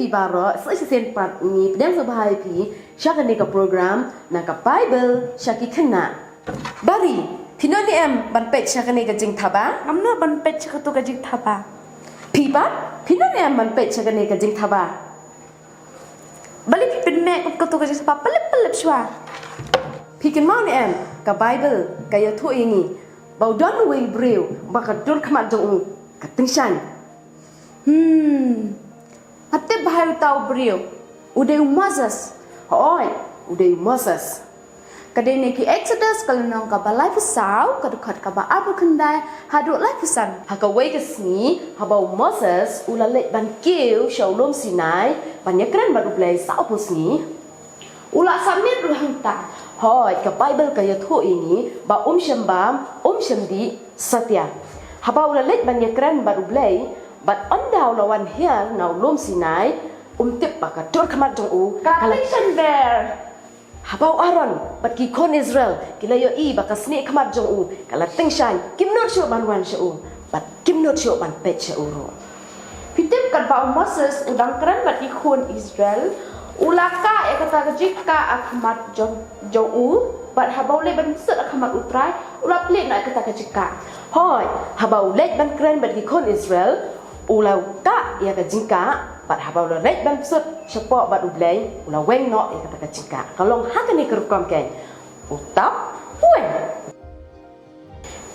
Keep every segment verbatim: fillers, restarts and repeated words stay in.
Baroh, sa shisien pat ngi pdiang sngewbha ïa phi sha kane ka program na ka Bible sha ki khynnah. Bari, phi nang ne em ban peit sha kane ka jingthaba? Ngam nang ban peit sha kato ka jingthaba. Phi pat, phi nang ne em ban peit sha kane ka jingthaba? Balei phi pynmeh kum kato ka jingthaba, pylep pylep shuwa. Phi kynmaw ne em, ka Bible ka ïathuh ïa ngi ba u don uwei u briew ba ka dur khmat jong u ka tyngshaiñ. Hmm. Nga tip ba hai uta u briew u dei u Moses. Hooid, u dei u Moses. Ka dei na ki Exodus ka lynnong kaba laiphew saw, ka dkhot kaba arphew khyndai haduh laiphew san. Ha kawei ka sngi, haba u Moses u la leit ban kiew sha u lum Sinai ban ïakren bad U Blei sawphew sngi, u la sah miet ruh hangta. Hooid, ka Bible ka ïathuh ïa ngi ba um shym bam, um shym dih satia. Haba u la leit ban ïakren bad U Blei, bad ynda u la wan hiar na u lum Sinai, um tip ba ka dur khmat jong u ka la tyngshaiñ bha. Haba u Aaron bad ki khun Israel ki la ïohi ba ka snieh khmat jong u ka la tyngshaiñ, kim nud shuh ban wan sha u bad kim nud shuh ban peit sha u ruh. Phi tip katba u Moses u dang kren bad ki khun Israel, u la kah ïa kata ka jingkah ha khmat jong, jong u, bad haba u leit ban sut ha khmat U Trai, u la plie noh ïa kata ka jingkah. Hooid, haba u leit ban kren bad ki khun Israel, u la kah ïa ka jingkah, bad haba u la leit ban sut shapoh bad U Blei, u la weng noh ïa kata ka jingkah. Ka long ha kane ka rukom kein. U tap, u weng.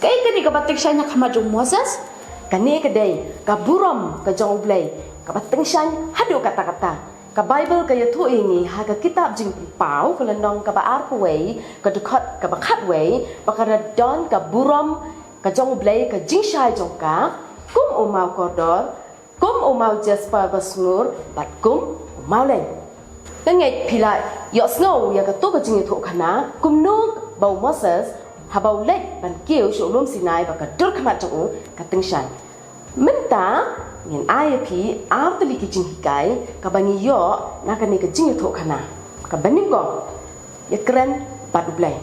Kaei kane kaba tyngshaiñ ha khmat jong u Moses? Kane ka dei ka burom ka jong U Blei kaba tyngshaiñ haduh katta katta. Ka Bible ka ïathuh ïa ngi ha ka kitab Jingpynpaw ka lynnong kaba arphew wei, ka dkhot kaba khatwei, ba ka la don ka burom ka jong U Blei, ka jingshai jong ka kum u maw kordor, kum u maw jasper ba sngur, bad kum u maw leng. Nga ngeit phi la ïohsngew ïa kato ka jingïathuhkhana kumno ba u Moses haba u leit ban kiew sha u lum Sinai ba ka dur khmat jong u ka tyngshaiñ. Mynta ngin ai ïa phi ar tylli ki jinghikai kaba ngi ïoh na kane ka jingïathuhkhana. Kaba nyngkong, ïakren bad U Blei.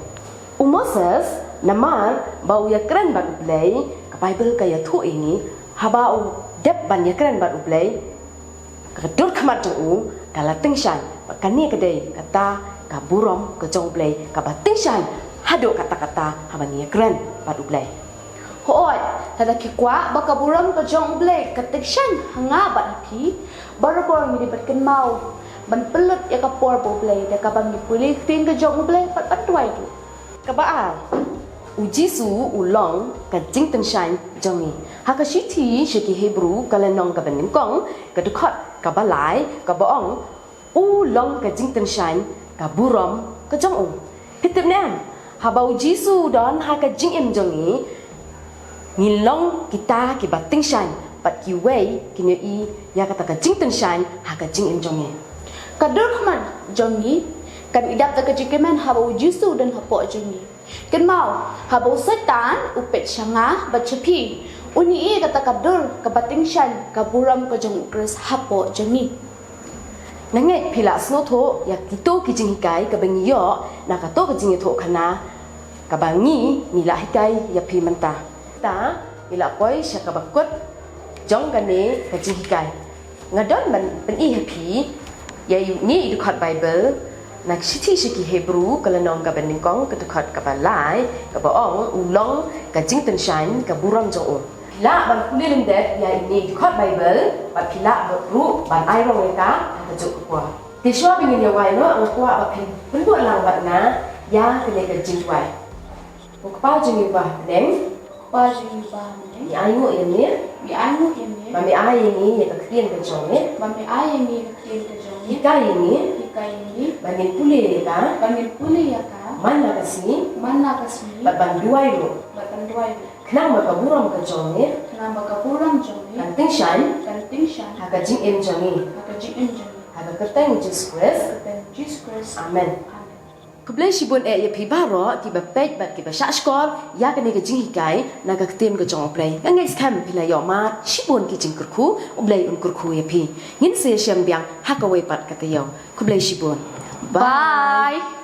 U Moses, namar ba u ïakren bad U Blei, ka Bible ka ïathuh ïa ngi, haba u dep ban ïakren bad U Blei, ka dur khmat jong u ka la tyngshaiñ. Bad kane ka dei kata ka burom ka jong U Blei kaba tyngshaiñ haduh katta katta haba ngi ïakren bad U Blei. Hooid, lada ki kwah ba ka burom ka jong U Blei ka tyngshaiñ ha nga bad ha phi, barabor ngi dei ban kynmaw ban pynlut ïa ka por bad U Blei da kaba ngi pule ïa ka ktien ka jong U Blei bad ban duwai ruh. Kaba ar, u Jisu u long ka jingtyngshaiñ jong ngi. Ha ka shithi sha ki Hebru ka lynnong kaba nyngkong, ka dkhot kaba lai, kaba ong, u long ka jingtyngshaiñ ka burom ka jong u. Phi tip ne em, haba u Jisu u don ha ka jingim jong ngi, ngi long kita kiba tyngshaiñ, bad kiwei kin ïohi ïa kata ka jingtyngshaiñ ha ka jingim jong ngi. Ka dur khmat jong ngi kan ïadap da ka jingkmen haba u Jisu u don hapoh jong ngi. Kynmaw, haba u Soitan u peit sha nga bad sha phi, un ïohi kata ka dur kaba tyngshaiñ ka burom ka jong u Khrist hapoh jong ngi. Nga ngeit phi la sngewthuh ïa kito ki jinghikai kaba ngi ïoh na kato ka jingïathuhkhana kaba ngi, ngi la hikai ïa phi mynta. Ta, ngi la poi sha kaba kut jong kane ka jinghikai. Nga don ban pyni ha phi ïa ine i dkhot Bible na ka shithi sha ki Hebru ka lynnong kaba nyngkong, ka dkhot kaba lai, kaba ong, u long ka jingtyngshaiñ ka burom jong u. Phi lah ban pule lyndet ïa ine i dkhot Bible, bad phi lah ruh ban ai rong ïa ka ha kajuh ka por. Te shuwa ba ngin ïa wai noh, nga kwah ba phin pynbud lang bad nga ïa kane ka jingduwai. Ko Kpa jong ngi uba ha bneng. Ko Kpa jong ngi uba ha bneng. Ngi ainguh ïa me. Ngi ainguh ïa me. Ba me ai ïa ngi ïa ka ktien ka jong me. Ba me ai ïa ngi ïa ka ktien ka jong me. Hikai ïa ngi. Hikai ïa ngi. Ba ngin pule ïa ka. Ba ngin pule ïa ka. Man la ka sngi. Man la ka sngi. Bad ban duwai ruh. Bad ban duwai ruh. Khnang ba ka burom ka jong me. Khnang ba ka burom jong me. Kan tyngshaiñ. Kan tyngshaiñ. Ha ka jingim jong ngi. Ha ka jingim jong ngi. Ha ka kyrteng Jisu Khrist. Ha ka kyrteng Jisu Khrist. Amen. Amen. Khublei shibun eh ïa phi baroh kiba peit bad kiba shah shkor ïa kane ka jinghikai na ka ktien ka jong U Blei. Nga ngeit skhem phi la ïoh mad shibun ki jingkyrkhu, U Blei un kyrkhu ïa phi. Ngin sa ïashem biang ha kawei pat ka taïew. Khublei shibun. Bye. Bye.